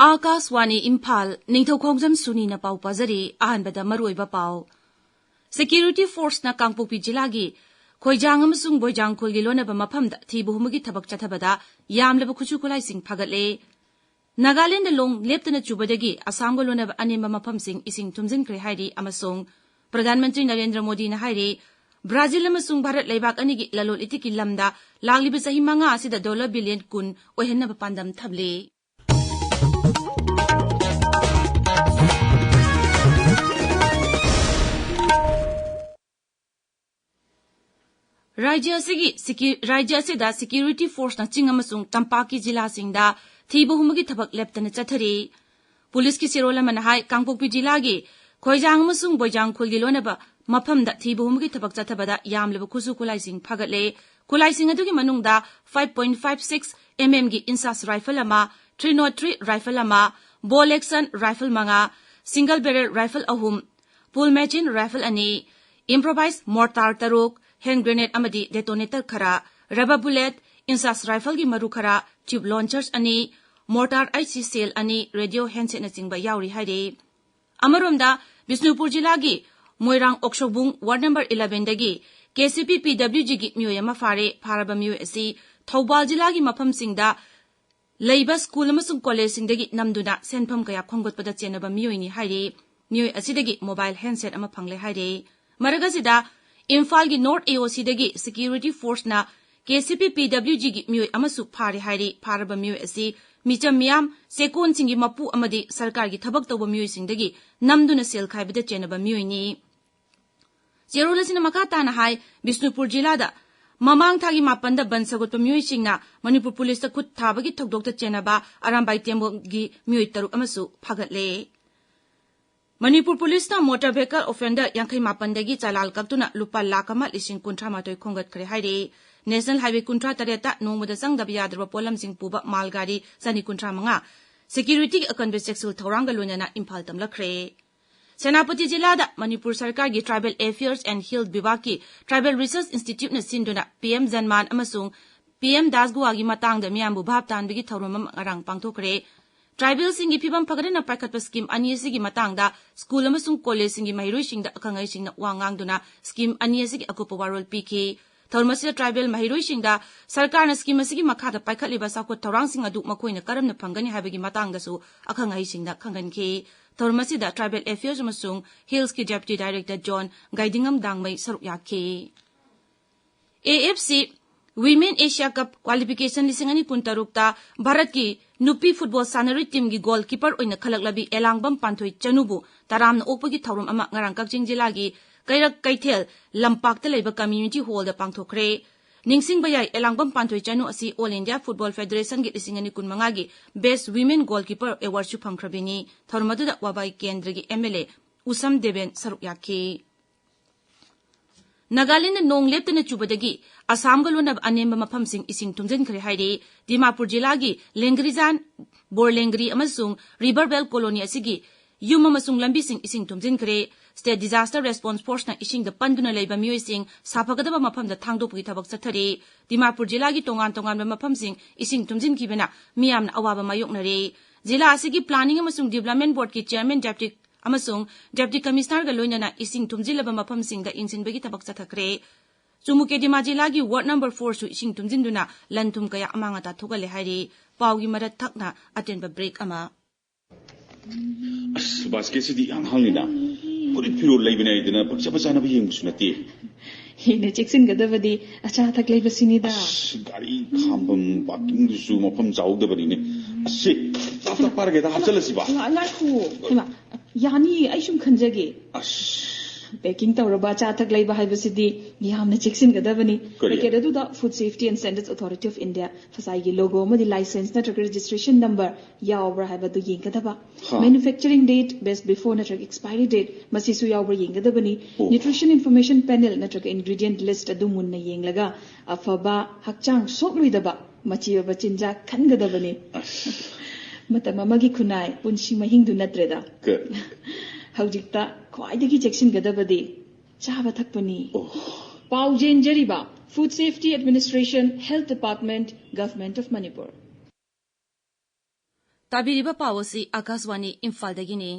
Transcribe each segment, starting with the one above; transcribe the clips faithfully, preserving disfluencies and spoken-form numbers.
ꯑꯥꯀꯥꯁꯋꯥꯅꯤ ꯏꯝꯐꯥꯜ, ꯅꯤꯡꯊꯧꯈꯣꯡꯖꯝ ꯁꯨꯅꯤꯅ ꯄꯥꯎ ꯄꯥꯖꯔꯤ꯫ ꯑꯍꯥꯟꯕꯗ ꯃꯔꯨꯑꯣꯏꯕ ꯄꯥꯎ꯫ ꯁꯦꯀ꯭ꯌꯨꯔꯤꯇꯤ ꯐꯣꯔꯁꯅ ꯀꯥꯡꯄꯣꯛꯄꯤ ꯖꯤꯂꯥꯒꯤ ꯈꯣꯏꯖꯥꯡ ꯑꯃꯁꯨꯡ ꯕꯣꯏꯖꯥꯡ ꯈꯨꯜꯒꯤ ꯂꯣꯟꯅꯕ ꯃꯐꯝꯗ ꯊꯤꯕ ꯍꯨꯝꯕꯒꯤ ꯊꯕꯛ ꯆꯠꯊꯕꯗ ꯌꯥꯝꯂꯕ ꯈꯨꯠꯁꯨ ꯈꯨꯠꯂꯥꯏꯁꯤꯡ ꯐꯥꯒꯠꯂꯦ꯫ ꯅꯥꯒꯥꯂꯦꯟꯗ ꯂꯣꯡ ꯂꯦꯞꯇꯅ ꯆꯨꯕꯗꯒꯤ ꯑꯁꯥꯝꯒ ꯂꯣꯟꯅꯕ ꯑꯅꯦꯝꯕ ꯃꯐꯝꯁꯤꯡ ꯏꯁꯤꯡ ꯊꯨꯝꯖꯤꯟꯈ꯭ꯔꯦ ꯍꯥꯏꯔꯤ ꯑꯃꯁꯨꯡ ꯄ꯭ꯔꯙꯥꯟ ꯃꯟꯇ꯭ꯔꯤ ꯅꯔꯦꯟꯗ꯭ꯔ ꯃꯣꯗꯤꯅ ꯍꯥꯏꯔꯤ, ꯕ꯭ꯔꯥꯖꯤꯜ ꯑꯃꯁꯨꯡ ꯚꯥꯔꯠ ꯂꯩꯕꯥꯛ ꯑꯅꯤꯒꯤ ꯂꯂꯣꯟ ꯏꯇꯤꯛꯀꯤ ꯂꯝꯗ ꯂꯥꯛꯂꯤꯕ ꯆꯍꯤ ꯃꯉꯥ ꯑꯁꯤꯗ ꯗꯣꯂꯔ ꯕꯤꯂꯤꯌꯟ ꯀꯨꯟ ꯑꯣꯏꯍꯟꯅꯕ ꯄꯥꯟꯗꯝ ꯊꯝꯂꯤ꯫ ꯔꯥꯖ꯭ꯌ ꯑꯁꯤꯒꯤ ꯁꯤꯀ꯭ꯌꯨ-, ꯔꯥꯖ꯭ꯌ ꯑꯁꯤꯗ ꯁꯦꯀ꯭ꯌꯨꯔꯤꯇꯤ ꯐꯣꯔꯁꯅ ꯆꯤꯡ ꯑꯃꯁꯨꯡ ꯇꯝꯄꯥꯛꯀꯤ ꯖꯤꯂꯥꯁꯤꯡꯗ ꯊꯤꯕ ꯍꯨꯝꯕꯒꯤ ꯊꯕꯛ ꯂꯦꯞꯇꯅ ꯆꯠꯊꯔꯤ꯫ ꯄꯨꯂꯤꯁꯀꯤ ꯆꯦꯔꯣꯜ ꯑꯃꯅ ꯍꯥꯏ, ꯀꯥꯡꯄꯣꯛꯄꯤ ꯖꯤꯂꯥꯒꯤ ꯈꯣꯏꯖꯥꯡ ꯑꯃꯁꯨꯡ ꯕꯣꯏꯖꯥꯡ ꯈꯨꯜꯒꯤ ꯂꯣꯟꯅꯕ ꯃꯐꯝꯗ ꯊꯤꯕ ꯍꯨꯝꯕꯒꯤ ꯊꯕꯛ ꯆꯠꯊꯕꯗ ꯌꯥꯝꯂꯕ ꯈꯨꯠꯁꯨ ꯈꯨꯠꯂꯥꯏꯁꯤꯡ ꯐꯥꯒꯠꯂꯦ꯫ ꯈꯨꯠꯂꯥꯏꯁꯤꯡ ꯑꯗꯨꯒꯤ ꯃꯅꯨꯡꯗ five point five six M M ꯒꯤ INSAS ꯔꯥꯏꯐꯜ ꯑꯃ, three nought three ꯔꯥꯏꯐꯜ ꯑꯃ, ꯕꯣꯜ ꯑꯦꯛꯁꯟ ꯔꯥꯏꯐꯜ ꯃꯉꯥ, ꯁꯤꯡꯒꯜ ꯕꯦꯔꯦꯜ ꯔꯥꯏꯐꯜ ꯑꯍꯨꯝ, ꯄꯨꯜ ꯃꯦꯆꯤꯟ ꯔꯥꯏꯐꯜ ꯑꯅꯤ, ꯏꯝꯄ꯭ꯔꯣꯚꯥꯏꯖ ꯃꯣꯔꯇꯥꯔ ꯇꯔꯨꯛ, ꯍꯦꯟ ꯒ꯭ꯔꯦꯅꯦꯗ ꯑꯃꯗꯤ ꯗꯦꯇꯣꯅꯦꯇꯔ ꯈꯔ, ꯔꯕꯔ ꯕꯨꯂꯦꯠ, INSAS ꯔꯥꯏꯐꯜꯒꯤ ꯃꯔꯨ ꯈꯔ, ꯇ꯭ꯌꯨꯕ ꯂꯣꯟꯆꯔꯁ ꯑꯅꯤ, ꯃꯣꯔꯇꯥꯔ ꯑꯩꯆ ꯁꯤ ꯁꯦꯜ ꯑꯅꯤ, ꯔꯦꯗꯤꯑꯣ ꯍꯦꯟꯁꯦꯠꯅꯆꯤꯡꯕ ꯌꯥꯎꯔꯤ ꯍꯥꯏꯔꯤ꯫ ꯑꯃꯔꯣꯝꯗ, ꯕꯤꯁꯅꯨꯄꯨꯔ ꯖꯤꯂꯥꯒꯤ ꯃꯣꯏꯔꯥꯡ ꯑꯣꯛꯁꯣꯕꯨꯡ ꯋꯥꯔꯗ ꯅꯝꯕꯔ eleven ꯗꯒꯤ KCP PWG ꯒꯤ ꯃꯤꯑꯣꯏ ꯑꯃ ꯐꯥꯔꯦ꯫ ꯐꯥꯔꯕ ꯃꯤꯑꯣꯏ ꯑꯁꯤ ꯊꯧꯕꯥꯜ ꯖꯤꯂꯥꯒꯤ ꯃꯐꯝꯁꯤꯡꯗ ꯂꯩꯕ ꯁ꯭ꯀꯨꯜ ꯑꯃꯁꯨꯡ ꯀꯣꯂꯦꯖꯁꯤꯡꯗꯒꯤ ꯅꯝꯗꯨꯅ ꯁꯦꯟꯐꯝ ꯀꯌꯥ ꯈꯣꯝꯒꯠꯄꯗ ꯆꯦꯟꯅꯕ ꯃꯤꯑꯣꯏꯅꯤ ꯍꯥꯏꯔꯤ꯫ ꯃꯤꯑꯣꯏ ꯑꯁꯤꯗꯒꯤ ꯃꯣꯕꯥꯏꯜ ꯍꯦꯟꯁꯦꯠ ꯑꯃ ꯐꯪꯂꯦ ꯍꯥꯏꯔꯤ꯫ ꯃꯔꯛ ꯑꯁꯤꯗ, ꯏꯝꯐꯥꯜꯒꯤ ꯅꯣꯔꯠ AOC ꯗꯒꯤ ꯁꯦꯀ꯭ꯌꯨꯔꯤꯇꯤ ꯐꯣꯔꯁꯅ KCP PWG ꯒꯤ ꯃꯤꯑꯣꯏ ꯑꯃꯁꯨ ꯐꯥꯔꯦ ꯍꯥꯏꯔꯤ꯫ ꯐꯥꯔꯕ ꯃꯤꯑꯣꯏ ꯑꯁꯤ ꯃꯤꯆꯝ ꯃꯤꯌꯥꯝ, ꯆꯦꯛꯀꯣꯟꯁꯤꯡꯒꯤ ꯃꯄꯨ ꯑꯃꯗꯤ ꯁꯔꯀꯥꯔꯒꯤ ꯊꯕꯛ ꯇꯧꯕ ꯃꯤꯑꯣꯏꯁꯤꯡꯗꯒꯤ ꯅꯝꯗꯨꯅ ꯁꯦꯜ ꯈꯥꯏꯕꯗ ꯆꯦꯟꯅꯕ ꯃꯤꯑꯣꯏꯅꯤ꯫ ꯆꯦꯔꯣꯜ ꯑꯁꯤꯅ ꯃꯈꯥ ꯇꯥꯅ ꯍꯥꯏ, ꯕꯤꯁꯅꯨꯄꯨꯔ ꯖꯤꯂꯥꯗ ꯃꯃꯥꯡ ꯊꯥꯒꯤ ꯃꯥꯄꯟꯗ ꯕꯟ ꯁꯧꯒꯠꯄ ꯃꯤꯑꯣꯏꯁꯤꯡꯅ ꯃꯅꯤꯄꯨꯔ ꯄꯨꯂꯤꯁꯇ ꯈꯨꯠ ꯊꯥꯕꯒꯤ ꯊꯧꯗꯣꯛꯇ ꯆꯦꯟꯅꯕ ꯑꯔꯥꯝꯕꯥꯏ ꯇꯦꯝꯕꯣꯡꯒꯤ ꯃꯤꯑꯣꯏ ꯇꯔꯨꯛ ꯑꯃꯁꯨ ꯐꯥꯒꯠꯂꯦ꯫ ꯃꯅꯤꯄꯨꯔ ꯄꯨꯂꯤꯁꯅ ꯃꯣꯇꯣꯔ ꯚꯦꯍꯤꯀꯜ ꯑꯣꯐꯦꯟꯗꯔ ꯌꯥꯡꯈꯩ ꯃꯥꯄꯟꯗꯒꯤ ꯆꯂꯥꯜ ꯀꯛꯇꯨꯅ ꯂꯨꯄꯥ ꯂꯥꯈ ꯑꯃ ꯂꯤꯁꯤꯡ ꯀꯨꯟꯊ꯭ꯔꯥ ꯃꯥꯊꯣꯏ ꯈꯣꯝꯒꯠꯈ꯭ꯔꯦ ꯍꯥꯏꯔꯤ꯫ ꯅꯦꯁꯅꯦꯜ ꯍꯥꯏꯋꯦ ꯀꯨꯟꯊ꯭ꯔꯥ ꯇꯔꯦꯠꯇ ꯅꯣꯡꯃꯗ ꯆꯪꯗꯕ ꯌꯥꯗ꯭ꯔꯕ ꯄꯣꯠꯂꯝꯁꯤꯡ ꯄꯨꯕ ꯃꯥꯜ ꯒꯥꯔꯤ ꯆꯅꯤ ꯀꯨꯟꯊ꯭ꯔꯥ ꯃꯉꯥ ꯁꯦꯀ꯭ꯌꯨꯔꯤꯇꯤꯒꯤ ꯑꯀꯟꯕ ꯆꯦꯛꯁꯤꯜ ꯊꯧꯔꯥꯡꯒ ꯂꯣꯏꯅꯅ ꯏꯝꯐꯥꯜ ꯇꯝꯂꯛꯈ꯭ꯔꯦ꯫ ꯁꯦꯅꯥꯄꯇꯤ ꯖꯤꯂꯥꯗ ꯃꯅꯤꯄꯨꯔ ꯁꯔꯀꯥꯔꯒꯤ Tribal Affairs and Health ꯕꯤꯚꯥꯒꯀꯤ Tribal Research Instituteꯅ ꯁꯤꯟꯗꯨꯅ PM ꯖꯟꯃꯥꯟ ꯑꯃꯁꯨꯡ PM ꯗꯥꯁꯒꯨꯋꯥꯒꯤ ꯃꯇꯥꯡꯗ ꯃꯤꯌꯥꯝꯕꯨ ꯚꯥꯞ ꯇꯥꯍꯟꯕꯒꯤ ꯊꯧꯔꯝ ꯑꯃ ꯉꯔꯥꯡ ꯄꯥꯡꯊꯣꯛꯈ꯭ꯔꯦ꯫ ꯇ꯭ꯔꯥꯏꯕꯦꯜꯁꯤꯡꯒꯤ ꯐꯤꯕꯝ ꯐꯒꯠꯅꯅ ꯄꯥꯏꯈꯠꯄ ꯁ꯭ꯀꯤꯝ ꯑꯅꯤ ꯑꯁꯤꯒꯤ ꯃꯇꯥꯡꯗ ꯁ꯭ꯀꯨꯜ ꯑꯃꯁꯨꯡ ꯀꯣꯂꯦꯖꯁꯤꯡꯒꯤ ꯃꯍꯩꯔꯣꯏꯁꯤꯡꯗ ꯑꯈꯪ ꯑꯍꯩꯁꯤꯡꯅ ꯋꯥ ꯉꯥꯡꯗꯨꯅ ꯁ꯭ꯀꯤꯝ ꯑꯅꯤ ꯑꯁꯤꯒꯤ ꯑꯀꯨꯞꯄ ꯋꯥꯔꯣꯜ ꯄꯤꯈꯤ꯫ ꯊꯧꯔꯝ ꯑꯁꯤꯗ ꯇ꯭ꯔꯥꯏꯕꯦꯜ ꯃꯍꯩꯔꯣꯏꯁꯤꯡꯗ ꯁꯔꯀꯥꯔꯅ ꯁ꯭ꯀꯤꯝ ꯑꯁꯤꯒꯤ ꯃꯈꯥꯗ ꯄꯥꯏꯈꯠꯂꯤꯕ ꯆꯥꯎꯈꯠ ꯊꯧꯔꯥꯡꯁꯤꯡ ꯑꯗꯨ ꯃꯈꯣꯏꯅ ꯀꯔꯝꯅ ꯐꯪꯒꯅꯤ ꯍꯥꯏꯕꯒꯤ ꯃꯇꯥꯡꯗꯁꯨ ꯑꯈꯪ ꯑꯍꯩꯁꯤꯡꯅ ꯈꯪꯍꯟꯈꯤ꯫ ꯊꯧꯔꯝ ꯑꯁꯤꯗ ꯇ꯭ꯔꯥꯏꯕꯦꯜ ꯑꯦꯐꯤꯌꯔꯁ ꯑꯃꯁꯨꯡ ꯍꯤꯜꯁꯀꯤ ꯗꯦꯄ꯭ꯌꯨꯇꯤ ꯗꯥꯏꯔꯦꯛꯇꯔ ꯖꯣꯟ ꯒꯥꯏꯗꯤꯉꯝ ꯗꯥꯡꯃꯩ ꯁꯔꯨꯛ ꯌꯥꯈꯤ꯫ A F C women Asia cup qualification ꯂꯤꯁꯤꯡ ꯑꯅꯤ ꯀꯨꯟꯇꯔꯨꯛꯇ ꯚꯥꯔꯠꯀꯤ ꯅꯨꯄꯤ ꯐꯨꯠꯕꯣꯜ ꯁꯥꯟꯅꯔꯣꯏ ꯇꯤꯝꯒꯤ ꯒꯣꯜ ꯀꯤꯄꯔ ꯑꯣꯏꯅ ꯈꯜꯂꯛꯂꯕꯤ ꯑꯦꯂꯥꯡꯕꯝ ꯄꯥꯟꯊꯣꯏ ꯆꯅꯨꯕꯨ ꯇꯔꯥꯝꯅ ꯑꯣꯛꯄꯒꯤ ꯊꯧꯔꯝ ꯑꯃ ꯉꯔꯥꯡ ꯀꯛꯆꯤꯡ ꯖꯤꯂꯥꯒꯤ ꯀꯩꯔꯛ ꯀꯩꯊꯦꯜ ꯂꯝꯄꯥꯛꯇ ꯂꯩꯕ ꯀꯝꯃ꯭ꯌꯨꯅꯤꯇꯤ ꯍꯣꯜꯗ ꯄꯥꯡꯊꯣꯛꯈ꯭ꯔꯦ꯫ ꯅꯤꯡꯁꯤꯡꯕ ꯌꯥꯏ, ꯑꯦꯂꯥꯡꯕꯝ ꯄꯥꯟꯊꯣꯏ ꯆꯅꯨ ꯑꯁꯤ ꯑꯣꯜ ꯏꯟꯗꯤꯌꯥ ꯐꯨꯠꯕꯣꯜ ꯐꯦꯗꯔꯦꯁꯟꯒꯤ ꯂꯤꯁꯤꯡ ꯑꯅꯤ ꯀꯨꯟꯃꯉꯥꯒꯤ ꯕꯦꯁ ꯋꯤꯃꯦꯟ ꯒꯣꯜ ꯀꯤꯄꯔ ꯑꯦꯋꯥꯔꯗꯁꯨ ꯐꯪꯈ꯭ꯔꯕꯤꯅꯤ꯫ ꯊꯧꯔꯝ ꯑꯗꯨꯗ ꯋꯥꯕꯥꯏ ꯀꯦꯟꯗ꯭ꯔꯒꯤ ꯑꯦꯝ ꯑꯦꯜ ꯑꯦ ꯎꯁꯝ ꯗꯦꯕꯦꯟ ꯁꯔꯨꯛ ꯌꯥꯈꯤ꯫ ꯅꯥꯒꯥꯂꯦꯟꯗ ꯅꯣꯡ ꯂꯦꯞꯇꯅ ꯆꯨꯕꯗꯒꯤ ꯑꯁꯥꯝꯒ ꯂꯣꯟꯅꯕ ꯑꯅꯦꯝꯕ ꯃꯐꯝꯁꯤꯡ ꯏꯁꯤꯡ ꯊꯨꯝꯖꯤꯟꯈ꯭ꯔꯦ ꯍꯥꯏꯔꯤ꯫ ꯗꯤꯃꯥꯄꯨꯔ ꯖꯤꯂꯥꯒꯤ ꯂꯦꯡꯒ꯭ꯔꯤꯖꯥꯟ, ꯕꯣꯔꯂꯦꯡꯒ꯭ꯔꯤ ꯑꯃꯁꯨꯡ ꯔꯤꯚꯔ ꯕꯦꯜ ꯀꯣꯂꯣꯅꯤ ꯑꯁꯤꯒꯤ ꯌꯨꯝ ꯑꯃꯁꯨꯡ ꯂꯝꯕꯤꯁꯤꯡ ꯏꯁꯤꯡ ꯊꯨꯝꯖꯤꯟꯈ꯭ꯔꯦ꯫ ꯁ꯭ꯇꯦꯠ ꯗꯤꯖꯥꯁꯇꯔ ꯔꯦꯁꯄꯣꯟꯁ ꯐꯣꯔꯁꯅ ꯏꯁꯤꯡꯗ ꯄꯟꯗꯨꯅ ꯂꯩꯕ ꯃꯤꯑꯣꯏꯁꯤꯡ ꯁꯥꯐꯒꯗꯕ ꯃꯐꯝꯗ ꯊꯥꯡꯗꯣꯛꯄꯒꯤ ꯊꯕꯛ ꯆꯠꯊꯔꯤ꯫ ꯗꯤꯃꯥꯄꯨꯔ ꯖꯤꯂꯥꯒꯤ ꯇꯣꯉꯥꯟ ꯇꯣꯉꯥꯟꯕ ꯃꯐꯝꯁꯤꯡ ꯏꯁꯤꯡ ꯊꯨꯝꯖꯤꯟꯈꯤꯕꯅ ꯃꯤꯌꯥꯝꯅ ꯑꯋꯥꯕ ꯃꯥꯌꯣꯛꯅꯔꯦ꯫ ꯖꯤꯂꯥ ꯑꯁꯤꯒꯤ ꯄ꯭ꯂꯥꯅꯤꯡ ꯑꯃꯁꯨꯡ ꯗꯤꯕ꯭ꯂꯞꯃꯦꯟ ꯕꯣꯔꯗꯀꯤ ꯆꯤꯌꯔꯃꯦꯟ ꯗꯦꯞꯇꯤ ꯑꯃꯁꯨꯡ ꯗꯦꯞꯇꯤ ꯀꯃꯤꯁꯅꯔꯒ ꯂꯣꯏꯅꯅ ꯏꯁꯤꯡ ꯊꯨꯝꯖꯤꯜꯂꯕ ꯃꯐꯝꯁꯤꯡꯗ ꯌꯦꯡꯁꯤꯟꯕꯒꯤ ꯊꯕꯛ ꯆꯠꯊꯈ꯭ꯔꯦ꯫ ꯆꯨꯃꯨꯀꯦꯗꯤꯃꯥ ꯖꯤꯂꯥꯒꯤ ꯋꯥꯔꯗ ꯅꯝꯕꯔ ꯐꯣꯔꯁꯨ ꯏꯁꯤꯡ ꯊꯨꯝꯖꯤꯟꯗꯨꯅ ꯂꯟ ꯊꯨꯝ ꯀꯌꯥ ꯑꯃꯥꯡ ꯑꯇꯥ ꯊꯣꯛꯍꯜꯂꯦ ꯍꯥꯏꯔꯤ꯫ ꯄꯥꯎꯒꯤ ꯃꯔꯛ ꯊꯛꯅ ꯑꯇꯦꯟꯕ ꯕ꯭ꯔꯦꯛ ꯑꯃ꯫ ꯑꯁ, ꯕꯥꯁꯀꯦꯠꯁꯤꯗꯤ ꯌꯥꯝ ꯍꯥꯡꯉꯤꯅ꯫ ꯐꯨꯔꯤꯠ ꯐꯤꯔꯣꯜ ꯂꯩꯕꯅꯦ ꯍꯥꯏꯗꯅ ꯄꯪꯆꯥ ꯄꯪꯆꯥꯅꯕ ꯌꯦꯡꯕꯁꯨ ꯅꯠꯇꯦ꯫ ꯍꯦꯟꯅ ꯆꯦꯛꯁꯤꯟꯒꯗꯕꯗꯤ ꯑꯆꯥ ꯑꯊꯛ ꯂꯩꯕꯁꯤꯅꯤꯗ꯫ ꯑꯁ, ꯒꯥꯔꯤ ꯈꯥꯝꯐꯝ ꯄꯥꯔꯀꯤꯡꯗꯨꯁꯨ ꯃꯐꯝ ꯆꯥꯍꯧꯗꯕꯅꯤꯅꯦ꯫ ꯑꯁꯤ, ꯇꯞ ꯇꯞ ꯄꯥꯔꯒꯦꯗ, ꯍꯥꯞꯆꯜꯂꯁꯤꯕ꯫ ꯉꯥ-, ꯉꯥꯏꯈꯣ꯫ ꯍꯩꯃꯥ, ꯌꯥꯅꯤ, ꯑꯩ ꯁꯨꯝ ꯈꯟꯖꯒꯦ꯫ ꯑꯁ꯫ ꯄꯦꯀꯤꯡ ꯇꯧꯔꯕ ꯑꯆꯥ ꯑꯊꯛ ꯂꯩꯕ ꯍꯥꯏꯕꯁꯤꯗꯤ ꯌꯥꯝꯅ ꯆꯦꯛꯁꯤꯟꯒꯗꯕꯅꯤ꯫ ꯀꯔꯤ? ꯄꯦꯀꯦꯠ ꯑꯗꯨꯗ Food Safety and Standards Authority of India, ꯐꯁꯥꯏꯒꯤ ꯂꯣꯒꯣ ꯑꯃꯗꯤ ꯂꯥꯏꯁꯦꯟꯁ ꯅꯠꯇ꯭ꯔꯒ ꯔꯦꯖꯤꯁꯇ꯭ꯔꯦꯁꯟ ꯅꯝꯕꯔ ꯌꯥꯎꯕ꯭ꯔꯥ ꯍꯥꯏꯕꯗꯨ ꯌꯦꯡꯒꯗꯕ꯫ ꯍꯥ꯫ Manufacturing date, best before ꯅꯠꯇ꯭ꯔꯒ expiry date, ꯃꯁꯤꯁꯨ ꯌꯥꯎꯕ꯭ꯔꯥ ꯌꯦꯡꯒꯗꯕꯅꯤ꯫ ꯑꯣ꯫ Nutrition information panel ꯅꯠꯇ꯭ꯔꯒ ingredient list ꯑꯗꯨ ꯃꯨꯟꯅ ꯌꯦꯡꯂꯒ ꯑꯐꯕ, ꯍꯛꯆꯥꯡ ꯁꯣꯛꯂꯣꯏꯗꯕ, ꯃꯆꯤ ꯑꯣꯏꯕ ꯆꯤꯟꯖꯥꯛ ꯈꯟꯒꯗꯕꯅꯤ꯫ ꯑꯁ꯫ ꯃꯇꯝ ꯑꯃꯒꯤ ꯈꯨꯟꯅꯥꯏ, ꯄꯨꯟꯁꯤ ꯃꯍꯤꯡꯗꯨ ꯅꯠꯇ꯭ꯔꯦꯗ꯫ ꯀ- ꯍꯧꯖꯤꯛꯇ ꯈ꯭ꯋꯥꯏꯗꯒꯤ ꯆꯦꯛꯁꯤꯟꯒꯗꯕꯗꯤ ꯆꯥꯕ ꯊꯛꯄꯅꯤ꯫ ꯑꯣ꯫ ꯄꯥꯎ ꯆꯦꯟꯖꯔꯤꯕ Food Safety Administration, Health Department, Government of Manipur꯫ ꯇꯥꯕꯤꯔꯤꯕ ꯄꯥꯎ ꯑꯁꯤ ꯑꯥꯀꯥꯁꯕꯥꯅꯤ ꯏꯝꯐꯥꯜꯗꯒꯤꯅꯤ꯫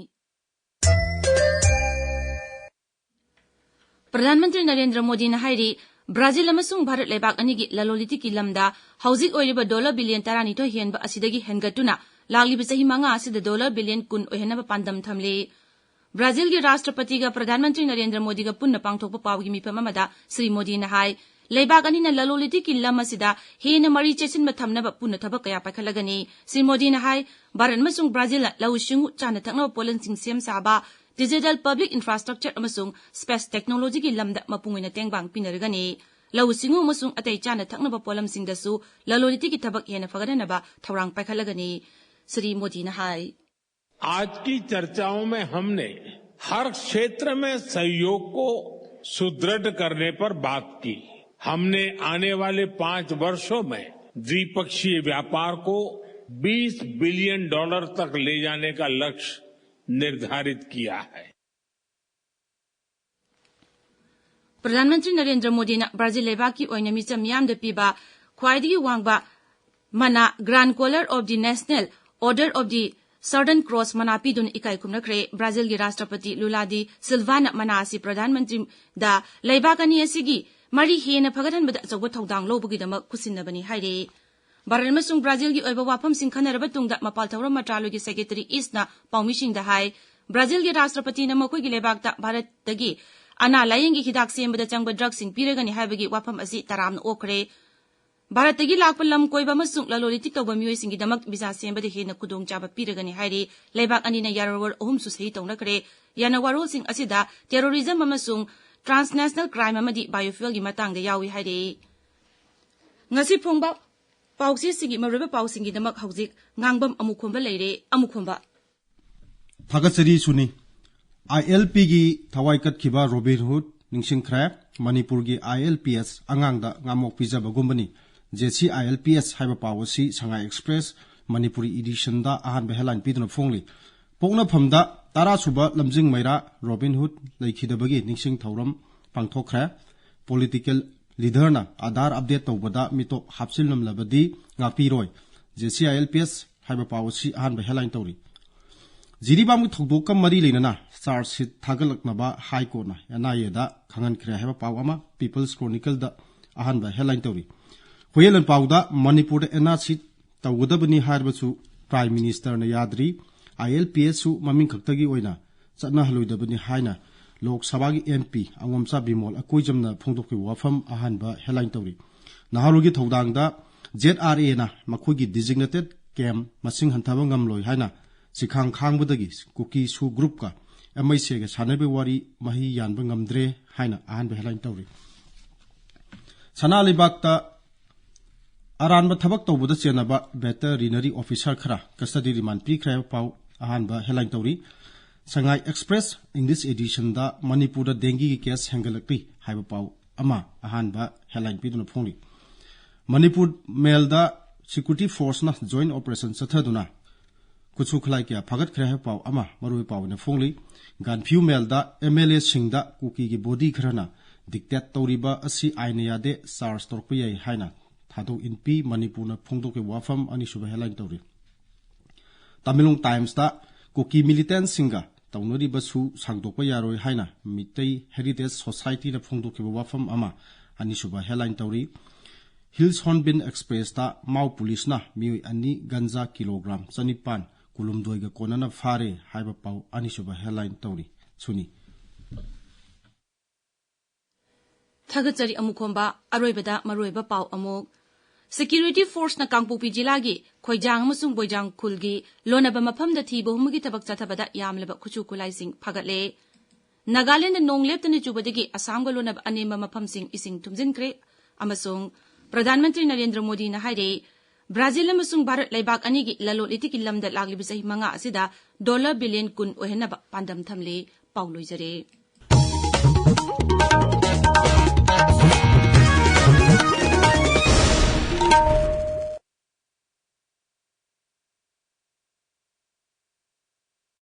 ꯄ꯭ꯔꯙꯥꯟ ꯃꯟꯇ꯭ꯔꯤ ꯅꯔꯦꯟꯗ꯭ꯔ ꯃꯣꯗꯤꯅ ꯍꯥꯏꯔꯤ, ꯕ꯭ꯔꯥꯖꯤꯜ ꯑꯃꯁꯨꯡ ꯚꯥꯔꯠ ꯂꯩꯕꯥꯛ ꯑꯅꯤꯒꯤ ꯂꯂꯣꯟ ꯏꯇꯤꯛꯀꯤ ꯂꯝꯗ ꯍꯧꯖꯤꯛ ꯑꯣꯏꯔꯤꯕ ꯗꯣꯂꯔ ꯕꯤꯂꯤꯌꯟ ꯇꯔꯥꯅꯤꯊꯣꯏ ꯍꯦꯟꯕ ꯑꯁꯤꯗꯒꯤ ꯍꯦꯟꯒꯠꯇꯨꯅ ꯂꯥꯛꯂꯤꯕ ꯆꯍꯤ ꯃꯉꯥ ꯑꯁꯤꯗ ꯗꯣꯂꯔ ꯕꯤꯂꯤꯌꯟ ꯀꯨꯟ ꯑꯣꯏꯍꯟꯅꯕ ꯄꯥꯟꯗꯝ ꯊꯝꯂꯤ꯫ ꯕ꯭ꯔꯥꯖꯤꯜꯒꯤ ꯔꯥꯁꯇ꯭ꯔꯄꯇꯤꯒ ꯄ꯭ꯔꯙꯥꯟ ꯃꯟꯇ꯭ꯔꯤ ꯅꯔꯦꯟꯗ꯭ꯔ ꯃꯣꯗꯤꯒ ꯄꯨꯟꯅ ꯄꯥꯡꯊꯣꯛꯄ ꯄꯥꯎꯒꯤ ꯃꯤꯐꯝ ꯑꯃꯗ ꯁ꯭ꯔꯤ ꯃꯣꯗꯤꯅ ꯍꯥꯏ, ꯂꯩꯕꯥꯛ ꯑꯅꯤꯅ ꯂꯂꯣꯟ ꯏꯇꯤꯛꯀꯤ ꯂꯝ ꯑꯁꯤꯗ ꯍꯦꯟꯅ ꯃꯔꯤ ꯆꯦꯠꯁꯤꯟꯕ ꯊꯝꯅꯕ ꯄꯨꯟꯅ ꯊꯕꯛ ꯀꯌꯥ ꯄꯥꯏꯈꯠꯂꯒꯅꯤ꯫ ꯁ꯭ꯔꯤ ꯃꯣꯗꯤꯅ ꯍꯥꯏ, ꯚꯥꯔꯠ ꯑꯃꯁꯨꯡ ꯕ꯭ꯔꯥꯖꯤꯜꯅ ꯂꯧꯎ ꯁꯤꯡꯎ, ꯆꯥꯅ ꯊꯛꯅꯕ ꯄꯣꯠꯂꯝꯁꯤꯡ ꯁꯦꯝ ꯁꯥꯕ, digital public infrastructure ꯑꯃꯁꯨꯡ space technologyꯒꯤ ꯂꯝꯗ ꯃꯄꯨꯡ ꯑꯣꯏꯅ ꯇꯦꯡꯕꯥꯡ ꯄꯤꯅꯔꯒꯅꯤ꯫ ꯂꯧꯎ ꯁꯤꯡꯎ ꯑꯃꯁꯨꯡ ꯑꯇꯩ ꯆꯥꯅ ꯊꯛꯅꯕ ꯄꯣꯠꯂꯝꯁꯤꯡꯗꯁꯨ ꯂꯂꯣꯟ ꯏꯇꯤꯛꯀꯤ ꯊꯕꯛ ꯍꯦꯟꯅ ꯐꯒꯠꯍꯟꯅꯕ ꯊꯧꯔꯥꯡ ꯄꯥꯏꯈꯠꯂꯒꯅꯤ꯫ ꯁ꯭ꯔꯤ ꯃꯣꯗꯤꯅ ꯍꯥꯏ꯫ आज की चर्चाओं में हमने हर क्षेत्र में सहयोग को सुदृढ़ करने पर बात की। हमने आने वाले पांच वर्षों में द्विपक्षीय व्यापार को बीस बिलियन डॉलर तक ले जाने का लक्ष्य निर्धारित किया है। ꯄ꯭ꯔꯙꯥꯟ ꯃꯟꯇ꯭ꯔꯤ ꯅꯔꯦꯟꯗ꯭ꯔ ꯃꯣꯗꯤꯅ ꯕ꯭ꯔꯥꯖꯤꯜ ꯂꯩꯕꯥꯛꯀꯤ ꯑꯣꯏꯅ ꯃꯤꯆꯝ ꯃꯤꯌꯥꯝꯗ ꯄꯤꯕ ꯈ꯭ꯋꯥꯏꯗꯒꯤ ꯋꯥꯡꯕ ꯃꯅꯥ, Grand Collar of the National Order of the Southern Cross ꯃꯅꯥ ꯄꯤꯗꯨꯅ ꯏꯀꯥꯏ ꯈꯨꯝꯅꯈ꯭ꯔꯦ꯫ ꯕ꯭ꯔꯥꯖꯤꯜꯒꯤ ꯔꯥꯁꯇ꯭ꯔꯄꯇꯤ ꯂꯨꯂꯥ ꯗꯤ ꯁꯤꯜꯚꯥꯅ ꯃꯅꯥ ꯑꯁꯤ ꯄ꯭ꯔꯙꯥꯟ ꯃꯟꯇ꯭ꯔꯤꯗ ꯂꯩꯕꯥꯛ ꯑꯅꯤ ꯑꯁꯤꯒꯤ ꯃꯔꯤ ꯍꯦꯟꯅ ꯐꯒꯠꯍꯟꯕꯗ ꯑꯆꯧꯕ ꯊꯧꯗꯥꯡ ꯂꯧꯕꯒꯤꯗꯃꯛ ꯈꯨꯠꯁꯤꯟꯅꯕꯅꯤ ꯍꯥꯏꯔꯦ꯫ ꯚꯥꯔꯠ ꯑꯃꯁꯨꯡ ꯕ꯭ꯔꯥꯖꯤꯜꯒꯤ ꯑꯣꯏꯕ ꯋꯥꯐꯝꯁꯤꯡ ꯈꯟꯅꯔꯕ ꯇꯨꯡꯗ ꯃꯄꯥꯜ ꯊꯧꯔꯝ ꯃꯟꯇ꯭ꯔꯥꯂꯣꯏꯒꯤ ꯁꯦꯀ꯭ꯔꯦꯇꯔꯤ ꯏꯁꯅ ꯄꯥꯎꯃꯤꯁꯤꯡꯗ ꯍꯥꯏ, ꯕ꯭ꯔꯥꯖꯤꯜꯒꯤ ꯔꯥꯁꯇ꯭ꯔꯄꯇꯤꯅ ꯃꯈꯣꯏꯒꯤ ꯂꯩꯕꯥꯛꯇ ꯚꯥꯔꯠꯇꯒꯤ ꯑꯅꯥ ꯂꯥꯌꯦꯡꯒꯤ ꯍꯤꯗꯥꯛ ꯁꯦꯝꯕꯗ ꯆꯪꯕ ꯗ꯭ꯔꯒꯁꯤꯡ ꯄꯤꯔꯒꯅꯤ ꯍꯥꯏꯕꯒꯤ ꯋꯥꯐꯝ ꯑꯁꯤ ꯇꯔꯥꯝꯅ ꯑꯣꯛꯈ꯭ꯔꯦ꯫ ꯚꯥꯔꯠꯇꯒꯤ ꯂꯥꯛꯄ ꯂꯝ ꯀꯣꯏꯕ ꯑꯃꯁꯨꯡ ꯂꯂꯣꯟ ꯏꯇꯤꯛ ꯇꯧꯕ ꯃꯤꯑꯣꯏꯁꯤꯡꯒꯤꯗꯃꯛ ꯚꯤꯖꯥ ꯁꯦꯝꯕꯗ ꯍꯦꯟꯅ ꯈꯨꯗꯣꯡꯆꯥꯕ ꯄꯤꯔꯒꯅꯤ ꯍꯥꯏꯔꯤ꯫ ꯂꯩꯕꯥꯛ ꯑꯅꯤꯅ ꯌꯥꯔꯣꯜ ꯑꯍꯨꯝꯁꯨ ꯁꯍꯤ ꯇꯧꯅꯈ꯭ꯔꯦ꯫ ꯌꯥꯅꯋꯥꯔꯣꯜꯁꯤꯡ ꯑꯁꯤꯗ terrorism ꯑꯃꯁꯨꯡ transnational crime ꯑꯃꯗꯤ biofuelꯒꯤ ꯃꯇꯥꯡꯗ ꯌꯥꯎꯏ ꯍꯥꯏꯔꯤ꯫ ꯉꯁꯤ ꯐꯣꯡꯕ ꯄꯥꯎꯆꯦꯁꯤꯡꯒꯤ ꯃꯔꯨꯑꯣꯏꯕ ꯄꯥꯎꯁꯤꯡꯒꯤꯗꯃꯛ ꯍꯧꯖꯤꯛ ꯉꯥꯡꯕꯝ ꯑꯃꯨꯈꯣꯝꯕ ꯂꯩꯔꯦ꯫ ꯑꯃꯨꯈꯣꯝꯕ꯫ ꯊꯥꯒꯠꯆꯔꯤ ꯁꯨꯅꯤ꯫ ILPꯒꯤ ꯊꯋꯥꯏ ꯀꯠꯈꯤꯕ ꯔꯣꯕꯤꯟ ꯍꯨꯗ ꯅꯤꯡꯁꯤꯡꯈ꯭ꯔꯦ꯫ ꯃꯅꯤꯄꯨꯔꯒꯤ ILPS ꯑꯉꯥꯡꯗ ꯉꯥꯃꯣꯛ ꯄꯤꯖꯕꯒꯨꯝꯕꯅꯤ꯫ JC ILPS ꯍꯥꯏꯕ ꯄꯥꯎ ꯑꯁꯤ ꯁꯉꯥꯏ ꯑꯦꯛꯁꯄ꯭ꯔꯦꯁ ꯃꯅꯤꯄꯨꯔꯤ editionꯗ ꯑꯍꯥꯟꯕ headline ꯄꯤꯗꯨꯅ ꯐꯣꯡꯂꯤ꯫ ꯄꯣꯛꯅꯐꯝꯗ ꯇꯔꯥ ꯁꯨꯕ ꯂꯝꯖꯤꯡ ꯃꯩꯔꯥ ꯔꯣꯕꯤꯟ ꯍꯨꯗ ꯂꯩꯈꯤꯗꯕꯒꯤ ꯅꯤꯡꯁꯤꯡ ꯊꯧꯔꯝ ꯄꯥꯡꯊꯣꯛꯈ꯭ꯔꯦ꯫ Political leaderꯅ Aadhaar update ꯇꯧꯕꯗ ꯃꯤꯇꯣꯞ ꯍꯥꯞꯆꯤꯜꯂꯝꯂꯕꯗꯤ ꯉꯥꯛꯄꯤꯔꯣꯏ꯫ JC ILPS ꯍꯥꯏꯕ ꯄꯥꯎ ꯑꯁꯤ ꯑꯍꯥꯟꯕ headline ꯇꯧꯔꯤ꯫ ꯖꯤꯔꯤꯕꯥꯝꯒꯤ ꯊꯧꯗꯣꯛꯀ ꯃꯔꯤ ꯂꯩꯅꯅ charge sheet ꯊꯥꯒꯠꯂꯛꯅꯕ High Courtꯅ NIAꯗ ꯈꯪꯍꯟꯈ꯭ꯔꯦ ꯍꯥꯏꯕ ꯄꯥꯎ ꯑꯃ People's Chronicleꯗ ꯑꯍꯥꯟꯕ headline ꯇꯧꯔꯤ꯫ ꯍꯨꯌꯦꯟ ꯂꯥꯟꯄꯥꯎꯗ ꯃꯅꯤꯄꯨꯔꯗ NRC ꯇꯧꯒꯗꯕꯅꯤ ꯍꯥꯏꯔꯕꯁꯨ Prime Ministerꯅ ꯌꯥꯗ꯭ꯔꯤ, ILPSꯁꯨ ꯃꯃꯤꯡ ꯈꯛꯇꯒꯤ ꯑꯣꯏꯅ ꯆꯠꯅꯍꯜꯂꯣꯏꯗꯕꯅꯤ ꯍꯥꯏꯅ ꯂꯣꯛ ꯁꯚꯥꯒꯤ MP ꯑꯉꯣꯝꯆꯥ ꯕꯤꯃꯣꯜ ꯑꯀꯣꯏꯖꯝꯅ ꯐꯣꯡꯗꯣꯛꯈꯤꯕ ꯋꯥꯐꯝ ꯑꯍꯥꯟꯕ headline ꯇꯧꯔꯤ꯫ ꯅꯍꯥꯔꯣꯜꯒꯤ ꯊꯧꯗꯥꯡꯗ ZRAꯅ ꯃꯈꯣꯏꯒꯤ designated camp ꯃꯁꯤꯡ ꯍꯟꯊꯕ ꯉꯝꯂꯣꯏ ꯍꯥꯏꯅ ꯆꯤꯈꯥꯡ ꯈꯥꯡꯕꯗꯒꯤ ꯀꯨꯀꯤ ꯁꯨ groupꯀ MICꯒ ꯁꯥꯟꯅꯕꯒꯤ ꯋꯥꯔꯤ ꯃꯍꯩ ꯌꯥꯟꯕ ꯉꯝꯗ꯭ꯔꯦ ꯍꯥꯏꯅ ꯑꯍꯥꯟꯕ headline ꯇꯧꯔꯤ꯫ ꯁꯅꯥ ꯂꯩꯕꯥꯛꯇ ꯑꯔꯥꯟꯕ ꯊꯕꯛ ꯇꯧꯕꯗ ꯆꯦꯟꯅꯕ veterinary officer ꯈꯔ custody remand ꯄꯤꯈ꯭ꯔꯦ ꯍꯥꯏꯕ ꯄꯥꯎ ꯑꯍꯥꯟꯕ headline ꯇꯧꯔꯤ꯫ Sangai Express English editionꯗ ꯃꯅꯤꯄꯨꯔꯗ dengueꯒꯤ case ꯍꯦꯟꯒꯠꯂꯛꯂꯤ ꯍꯥꯏꯕ ꯄꯥꯎ ꯑꯃ ꯑꯍꯥꯟꯕ headline ꯄꯤꯗꯨꯅ ꯐꯣꯡꯂꯤ꯫ ꯃꯅꯤꯄꯨꯔ Mailꯗ security forceꯅ joint operation ꯆꯠꯊꯗꯨꯅ ꯈꯨꯠꯁꯨ ꯈꯨꯠꯂꯥꯏ ꯀꯌꯥ ꯐꯥꯒꯠꯈ꯭ꯔꯦ ꯍꯥꯏꯕ ꯄꯥꯎ ꯑꯃ ꯃꯔꯨꯑꯣꯏꯕ ꯄꯥꯎ ꯑꯣꯏꯅ ꯐꯣꯡꯂꯤ꯫ ꯒꯥꯟꯐꯤꯌꯨ Mailꯗ MLAꯁꯤꯡꯗ ꯀꯨꯀꯤꯒꯤ body ꯈꯔꯅ dictate ꯇꯧꯔꯤꯕ ꯑꯁꯤ ꯑꯥꯏꯟꯅ ꯌꯥꯗꯦ, charge ꯇꯧꯔꯛꯄ ꯌꯥꯏ ꯍꯥꯏꯅ ꯊꯥꯗꯣꯛ ꯏꯟꯄꯤ ꯃꯅꯤꯄꯨꯔꯅ ꯐꯣꯡꯗꯣꯛꯈꯤꯕ ꯋꯥꯐꯝ ꯑꯅꯤꯁꯨꯕ headline ꯇꯧꯔꯤ꯫ ꯇꯃꯦꯡꯂꯣꯡ Timesꯇ ꯀꯨꯀꯤ militantꯁꯤꯡꯒ ꯇꯧꯅꯔꯤꯕꯁꯨ ꯁꯥꯡꯗꯣꯛꯄ ꯌꯥꯔꯣꯏ ꯍꯥꯏꯅ ꯃꯤꯇꯩ Heritage Societyꯅ ꯐꯣꯡꯗꯣꯛꯈꯤꯕ ꯋꯥꯐꯝ ꯑꯃ ꯑꯅꯤꯁꯨꯕ headline ꯇꯧꯔꯤ꯫ Hills Hornbill Expressꯇ ꯃꯥꯎ ꯄꯨꯂꯤꯁꯅ ꯃꯤꯑꯣꯏ ꯑꯅꯤ ꯒꯟꯖꯥ kilogram ꯆꯅꯤꯄꯥꯟ ꯀꯨꯟꯍꯨꯝꯗꯣꯏꯒ ꯀꯣꯟꯅꯅ ꯐꯥꯔꯦ ꯍꯥꯏꯕ ꯄꯥꯎ ꯑꯅꯤꯁꯨꯕ headline ꯇꯧꯔꯤ꯫ ꯁꯨꯅꯤ꯫ ꯊꯥꯒꯠꯆꯔꯤ ꯑꯃꯨꯈꯣꯝꯕ꯫ ꯑꯔꯣꯏꯕꯗ ꯃꯔꯨꯑꯣꯏꯕ ꯄꯥꯎ ꯑꯃꯨꯛ꯫ Security forceꯅ ꯀꯥꯡꯄꯣꯛꯄꯤ ꯖꯤꯂꯥꯒꯤ ꯈꯣꯏꯖꯥꯡ ꯑꯃꯁꯨꯡ ꯕꯣꯏꯖꯥꯡ ꯈꯨꯜꯒꯤ ꯂꯣꯟꯅꯕ ꯃꯐꯝꯗ ꯊꯤꯕ ꯍꯨꯝꯕꯒꯤ ꯊꯕꯛ ꯆꯠꯊꯕꯗ ꯌꯥꯝꯂꯕ ꯈꯨꯠꯁꯨ ꯈꯨꯠꯂꯥꯏꯁꯤꯡ ꯐꯥꯒꯠꯂꯦ꯫ ꯅꯥꯒꯥꯂꯦꯟꯗ ꯅꯣꯡ ꯂꯦꯞꯇꯅ ꯆꯨꯕꯗꯒꯤ ꯑꯁꯥꯝꯒ ꯂꯣꯟꯅꯕ ꯑꯅꯦꯝꯕ ꯃꯐꯝꯁꯤꯡ ꯏꯁꯤꯡ ꯊꯨꯝꯖꯤꯟꯈ꯭ꯔꯦ꯫ ꯑꯃꯁꯨꯡ ꯄ꯭ꯔꯙꯥꯟ ꯃꯟꯇ꯭ꯔꯤ ꯅꯔꯦꯟꯗ꯭ꯔ ꯃꯣꯗꯤꯅ ꯍꯥꯏꯔꯦ, ꯕ꯭ꯔꯥꯖꯤꯜ ꯑꯃꯁꯨꯡ ꯚꯥꯔꯠ ꯂꯩꯕꯥꯛ ꯑꯅꯤꯒꯤ ꯂꯂꯣꯟ ꯏꯇꯤꯛꯀꯤ ꯂꯝꯗ ꯂꯥꯛꯂꯤꯕ ꯆꯍꯤ ꯃꯉꯥ ꯑꯁꯤꯗ dollar billion ꯀꯨꯟ ꯑꯣꯏꯍꯟꯅꯕ ꯄꯥꯟꯗꯝ ꯊꯝꯂꯦ꯫ ꯄꯥꯎ ꯂꯣꯏꯖꯔꯦ꯫